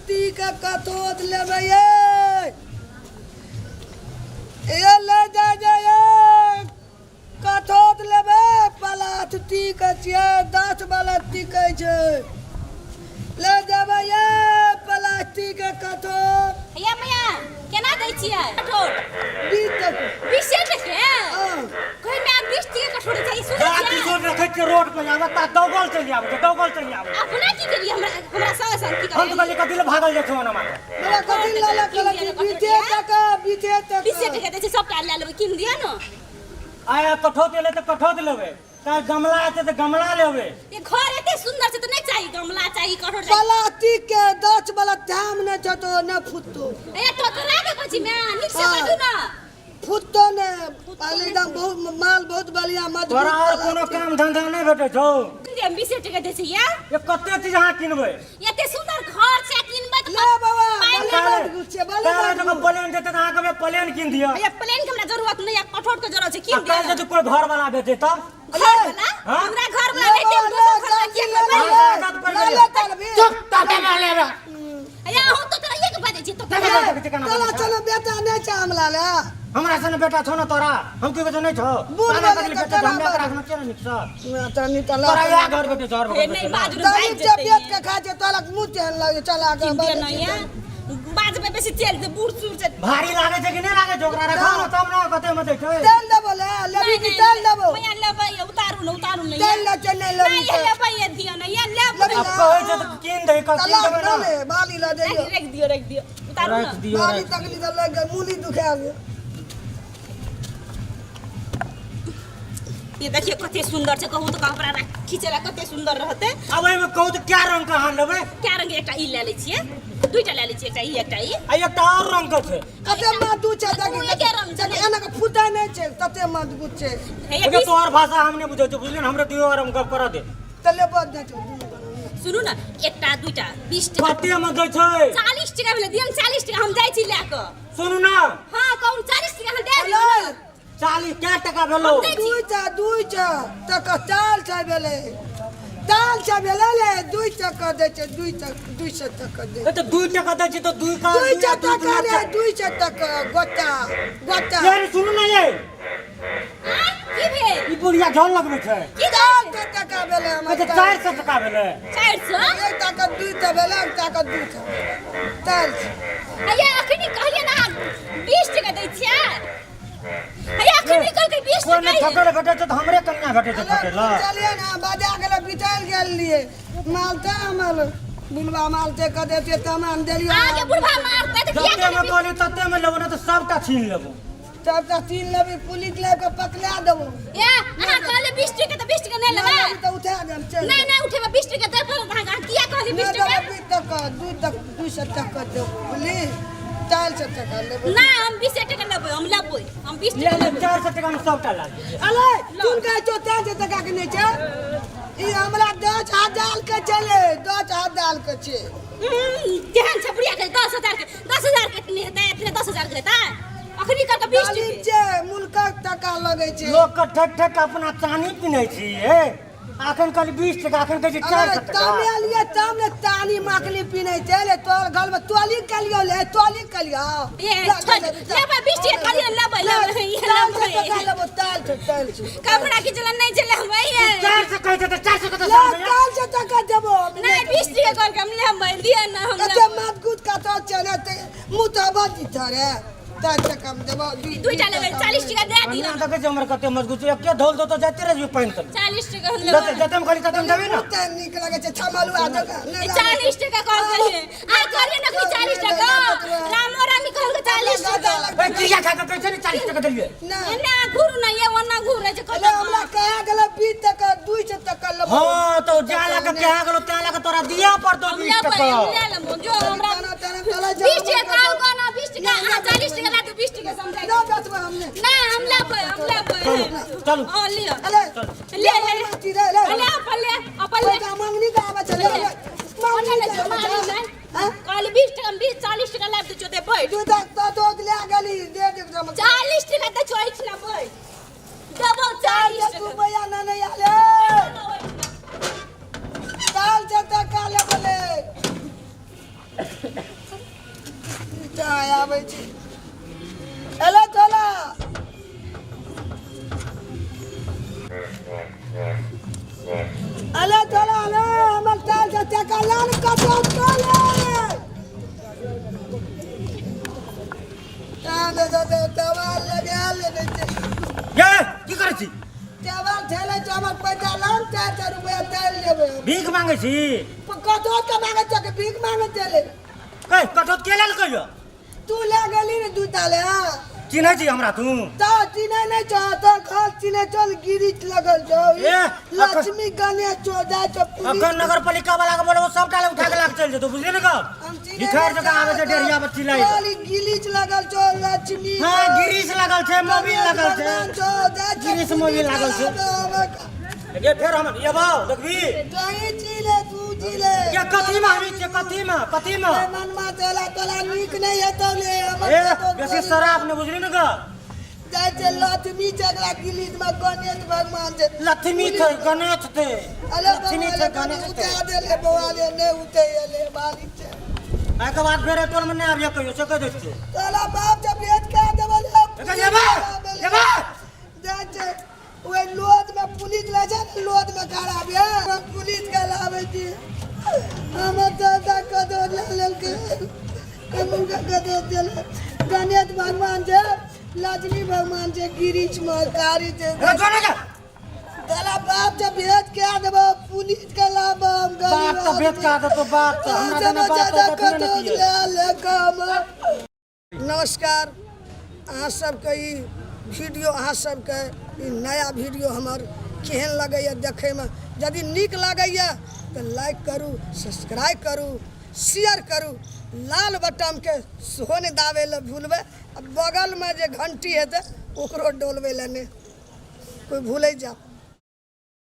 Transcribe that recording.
Plastic के कथोत लेबै ये ये ले जा जा ये कथोत लेबै प्लास्टिक छियै 10 वाला टिकै छै ले जेबै ये प्लास्टिक के कथोत। हैया मैया, केना दै छियै कठोर? 20 टके। 20 टके? हँ। कोई मैं 20 टके कठोर चाहिए सुनै बड़ा छियै? किशोर रखै छियै रोड पर आबै ता दौगल चलि आबै छै, दौगल चलि आबै छै। अपना की केलियै हमरा हमरा संग संग की हम तऽ करलियै? कहलियै कथी लए भागल जाइ छौ ओना मारे। बाबा कथी लऽ लऽ कहलक 20 टका, 20 टका। 20 टके दै छै सबटा लए लेबै, कीन दिअ ने। आया कठौत एलै तऽ कठौत लेबै, काल्हि गमला एतै तऽ गमला लेबै। ये घर एते सुंदर छै तऽ नहि चाही गमला, चाही कठोर चाही। प्लास्टिक के 10 वाला धाम नहि छौ तो नहि फुटतो। ए तो तोरा के कहै छी मैं नीक से हाँ। बाजू ना। फुटतो ने पहले एकदम बहुत माल बहुत बढ़िया मजबूत। तोरा और कोनो प्लास्टिक। काम धंधा नहि भेटै छौ? हम 20 टका दै छी या? ये कते चीज अहाँ किनबै? एते सुंदर घर छै किनबै तऽ ले बाबा, पाइ बलि नहि। मजबूत छै, बलि काल्हि मजबूत। जखन प्लेन जेतै तऽ अहाँ कहबै प्लेन कीन दिअ। भैया प्लेन के हमरा जरूरत नहि है, कठोर के जरूरत छै, आ कीन दिअ। काल्हि यदि कोई घर वाला बेचै तब? घर वाला? हाँ? हमरा घर वाला ले नहीं बाबा, देब, दोसर ले, घर वाला किया ले, करबै? ले, आदत पड़ि ले, गेलै। ले, चल भी। चुप ताते मारले रे। भैया हम तो तोरा एक बजे छी तो तोरा ले, देखै छी केना तोरा बजै छै। चलो बेटा नहि छै हमरा ले। हमरा सन बेटा छौ ने तोरा, हम की कहै छौ नहि छौ? बूढ़ ताना भेलै कथी तऽ बेचै छौ? केना हमरा बाजू? एकरा केना नीक सँ? तनी तऽ तोरा इएह घर बेचै छौ, और हे नहीं बाजू तनी भागि जे जेतै। बेच के खाइ छै तोरा मुँह तेहन लगै चल आगे कीन दिअ बाजै ने छी या तऽ। बाजबै बेसी तेल दे बूढ़ सूढ़ छै। भारी लागै छै कि नहि लागै छै? ओकरा रखो ने तब ने कते मे दै छै। तेल देबो ले लेबी कि तेल देबो? मैया लेबै, उतारू ने, उतारू ने। तेल ले छै नहि लेबी नहीं तऽ। लेबै ये दिअ ने ये लेबै। लेबी आब कहै छै तऽ कीन दही, कीन तलाक देबै न ने। ले बाली लऽ जइयो। राखि दियौ, राखि दियौ, उतारू ने। राखि दियौ। बाली राखि तकली तऽ लागि गेल, मूली दुखा गेल। ये देखियो कते सुंदर छै, कहू तऽ कपड़ा राख खींचे ला कते सुंदर रहतै। आब एहिमे कहू तऽ क्या रंग के अहाँ लेबै? क्या रंग के? एकटा ई लए लै छियै, दुईटा लए लै छियै, एकटा ई एकटा ई। आ एकटा और रंग के छै। कते मजबूत छै देखी, ओ एके रंग छै। देखी, एना के फूटै नहि छै तते मजबूत छै। हे देखियौ तोहर भाषा हम नहि बुझै छियौ, बुझलियै ने? हमरे दुइयो आर मे गप करऽ दे। तऽ लेबऽ दे छौ दुनू बराबर। सुनू ने, एकटा दुईटा 20 टका। कते मे दै छै? 40 टका भेलै, दियौ ने 40 टका, हम जाइ छी लए कऽ। सुनू ने। हाँ कहू, 40 टका हम दए दियौ ने। 40 कै टका भेलो? हम दै छी। दुइ टा टका चाल छै भेलै, ताल छै भेलै ले, 2 टका दै छै, 2 टका, 200 टका दै। ए तऽ 2 टका दै छी तऽ 2 का 2 दू टका दुना रे, चारि। 200 टका गोटा गोटा। ये सुनू ने ये। आँय, की भेल? ई बुढ़िया झोल लगबै छै। की 400 टका भेलै हमर। अच्छा 400 टका भेलै। 400? एक टका 2 टा भेलै, एक टका 2 टा 400। हैया अखनी कहलियै ने अहाँ 20 टका दै छियै। हैया अखनी कहलकै 20 कोइ नहि टका। ठकल भेटै छै तऽ हमरे कनिया भेटै छै ठकै लए। चलिए ना बाजार गेलै, बितैल गेल लिए मालते हमर बुढ़वा मालते कह देते तमान देलियै। अहाँके बुढ़वा मारतै तऽ किया जते मे कहलियै? कहली तते मे लेबो, नहि तऽ सबटा छीन लेबो। तब तऽ छीन लेबी, पुलिस लए कऽ पकड़ा देबो। ए अहाँ कहलियै 20 टका तऽ 20 टका नहि लेबै? नहि तऽ उठा देम चल। नहि नहि उठेबै, 20 टका दे पड़त अहाँके। अहाँ किया कहलियै 20 नहि टका? देबै 20 टका, 2 टका, 200 टका देबो बुझली, 400 टका लेबो। नहि हम 20 टका लेबै, हम लेबै, हम 20 ले टका ले लेबै। 400 टका मे सबटा ला लिअ। अरे तुम कहै छौ 400 टका के नहि छै, ई हमरा 10,000 के छलै, 10,000 के छै। केहन छै बुढ़िया के 10,000 के, 10,000 के नहि हेतै, एतने 10,000 के हेतै अखनी कर के 20 तालीम टके। छै, मुल्कक टका लगै छै। लोक के ठक ठक के अपना चानी पिन्है छी हे, अखन कहली 20 टका, अखन कहै छी 400 अरे टका। तमे लिए तब ने तानी माखली पिनै छै ले, तोहर घर में तोली कलियो ले, तोली कलियो। ए छोड़ लेबै 20 टका कहलियै लेबै, लेबै ये लेबै। टका लेबो, ताल छै, ताल छै। कपड़ा की जलन नहीं चले हम ये। 400 कहै छै तऽ 400 कतऽ ले से आनबै? ताल छै टका देबो। नहीं 20 टका कहल के हम लेबै, दिअ ना हम कते लेबै। मत गुद कतौ चले ते मुँह तऽ बजी रे, ताल टका हम देबो। दुईटा लेबै, 40 टका दए दिअ। कनिया देखै छै हमर कते मजबूत छै, एके ढोल दो तऽ जाइते रहि जेबै पानि तले। 40 टका हम जते लेबै। जते मे कहली तते मे देबही ने। मुँह तऽ नीक लगै छै छमलुआ जकाँ नहि लागै। 40 टका कहल के आ कहलियै ने अखनी 40 टका, रामो रामी कहल के 40 टका। ए चिड़िया खा के कहै छै ने 40 टका देलियै। नहि एना घुरू ना ये ओना घुरै छै अरे हमरा कहा गेलै 20 टका, 200 टका लेबो। हाँ तो जा लऽ के कहा गेलो तै लऽ के तोरा दिया पड़तो हम 20 लेबै, टका। हम ले लेबो जो हमरा ताना ताना चलै छै। 20 टका कहल को ना 20 टका, अहाँ 40 टका ला दू, 20 टका समझाइ। ना बेचबै हमने। ना हम लेबै, हम लेबै। चलू चलू। हां लिअ। अरे ले ले ले ले ले अपन ले, अपन ले। पैसा मंगनी के आबै छै, ले ले। ओना ले जो मारी नै। हाँ? कहली 20 टका, 20 40 टका लाबि दै छियौ ते बैठ। दू दस तो दो ले गेली दे दे हम। 40 टका दै छियौ एहिठिना बैठ। देबौ 40 टका। रुपया ना नहीं आले। चाल से टका ले बोले। छी? टेबल ठेले छौ, हमर पैसा लान, 400 रुपया चलि जेबै। भीख मांगै छी? कतौ के मांगै छौ कि भीख मांगै चले? कै कटौत के लेलकै यौ? तू लए गेली ने जूता ले, हाँ? चिन्है छी हमरा तू? तऽ चिन्है नहि छौ तऽ घर चिन्है छौ ने, गिरिज लगल छौ। ए, लक्ष्मी गणेश छौ, जाइ छौ पुलिस। अखन नगर पालिका वाला के बोलबो, सबटा ले उठा के लाके चलि जेतौ, बुझली ने गप? हम चिन्है भिखार नहि जकाँ आबै छै छौ, डेढ़िया पर चिल्लाइ। खाली गिरिज लगल छौ, लक्ष्मी हाँ छौ, गिरीश लगल छै, मोबिल गणेश लगल छै। भगवान छौ, जाइ छौ गिरीश मोबिल पुलिस लागल छै। आबै। गे फेर हम एबौ देखबी। कहीं चिले तू चिले। के कथी में हम छियै? कथी में, कथी में? ए, मनमा तोला तोला नीक नहि हेतौ ले हमर। ए कतौ बेसी शराब ने, बुझली ने गप? जाइ छै लक्ष्मी चगला गिलीज में गणेश भगवान छै। लक्ष्मी छै, गणेश छै। अरे लक्ष्मी छै, गणेश छै। उठा देले बौआ ले, नहि उठे ले, मालिक छै। एहिके बाद फेर एहि टोलमे नहि आबियै कहियो, से कहि दै छियौ। तोला बाप जब भेज के देबल। एकर जेबै जेबै। जाइ छै ओहि लोद में पुलिस रहै छै ने, लोद में खड़ा भेल हम पुलिस के लाबै छी। हमर दादा कदो ले लेलकै, हम हुनका कदो देले। गणेश भगवान छै, लक्ष्मी भगवान छै, गिरीश महकारी छै। ए, जो ने गे। तोरा बाप से भेज के देबो, पुलिस के लाबो हम गरीब। बाप तऽ भेज के देतो, बाप तऽ हमरा देने, बाप तऽ देखने ने छियै। ले ले काम। नमस्कार, अहाँ सबके ई वीडियो, अहाँ सबके ई नया वीडियो हमर केहन लगैए देखैमे? यदि नीक लागैए तऽ लाइक करू, सब्सक्राइब करू, शेयर करू, लाल बटनके सेहो नहि दाबै लए भूलबै आ बगलमे जे घंटी हेतै ओकरो डोलबै लए नहि कोइ भूलै जाउ।